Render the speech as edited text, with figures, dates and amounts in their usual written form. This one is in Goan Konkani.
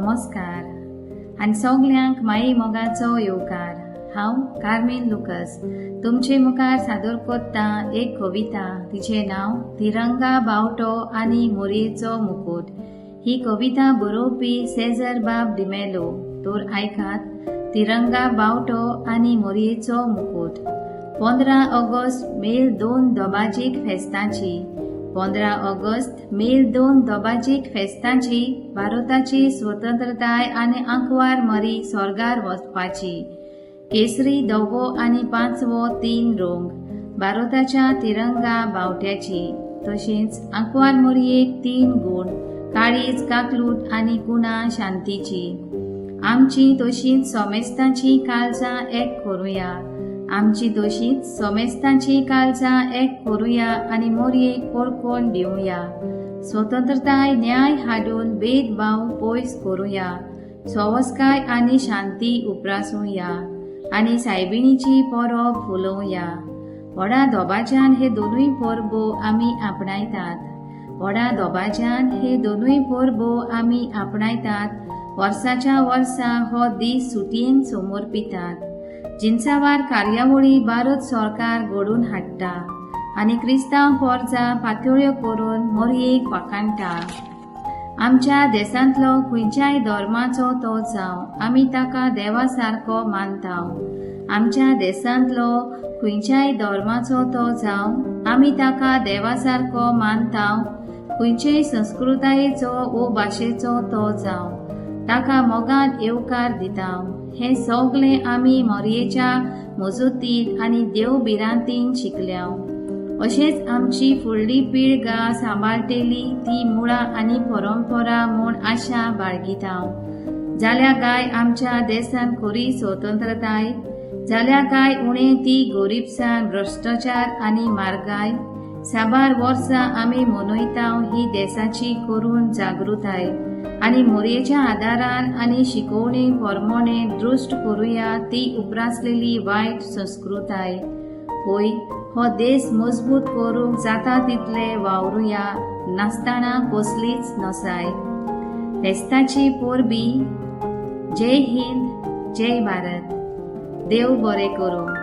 नमस्कार आनी सगल्यांक माई मोगाचो येवकार. हांव कार्मेन लुकस तुमचे मुखार सादर करता एक कविता. तिचें नांव तिरंगा बावटो आनी मोरयेचो मुकूट. ही कविता बरोवपी सेजर बाब डिमेलो. तर आयकात तिरंगा बावटो आनी मोरयेचो मुकूट. 15 ऑगस्ट मेल दोन दबाजीक फेस्ताची. 15 ऑगस्ट मेल दोन दबाजीक फेस्ताची, भारताची स्वतंत्रताय आनी आंकवार मरी स्वर्गार वचपाची. केसरी, धवो आनी पांचवो तीन रंग भारताच्या तिरंगा बावट्याची. तशेंच आंकवार मोरयेक तीन गूण, काळीज, काकलूट आनी कुणा शांतीची. आमची तशींच सोमेस्तांची काळजां एक करुया. आमची तशींच सोमेस्तांची काळजां एक करुया आनी मोरयेक पोरकोण दिवया. स्वतंत्रताय न्याय हाडून भेदभाव पयस करुया. सवस्काय आनी शांती उप्रासुया आनी सायबिणीची परब फुलोवया. व्हडा दबाज्यान हे दोनूय परबो आमी आपणायतात. व्हडा दबाज्यान हे दोनूय परबो आमी आपणायतात. वर्साच्या वर्सा हो दीस सुटयेन समर्पितात. जिन्सावार कार्यावळी भारत सरकार घडोवन हाडटा आनी क्रिस्तांव पोरजा पातोळ्यो करून मोरयेक वाखाणटा. आमच्या देशांतलो खंयच्याय धर्माचो तो जावं, आमी ताका देवा सारको मानता. आमच्या देशांतलो खंयच्याय धर्माचो तो जावं, आमी ताका देवा सारको मानता. खंयचेय संस्कृतायेचो वो भाशेचो तो जावं, ताका मोगान येवकार दिता. हें सगलें आमी मोरयेच्या मजतीन आनी देव भिरांतीन शिकल्या. अशेंच आमची फुडली पिळगा सांबाळटली ती मुळां आनी परंपरा म्हूण आशा बाळगिता. जाल्यार काय आमच्या देशान खरी स्वतंत्रताय? जाल्यार काय उणें ती गोरीबसाण, भ्रश्टाचार आनी म्हारगाय? साबार वर्सां आमी मनयता ही देशाची करून जागृताय आनी मोरयेच्या आदारान आनी शिकोवणे प्रमाणे दृश्ट करुया ती उप्रासलेली वायट संस्कृताय. होय, हो देश मजबूत करूंक जाता तितले वावरुया, नासतना कसलीच नसाय. फेस्ताची परबी. जय हिंद, जय भारत. देव बरें करूं.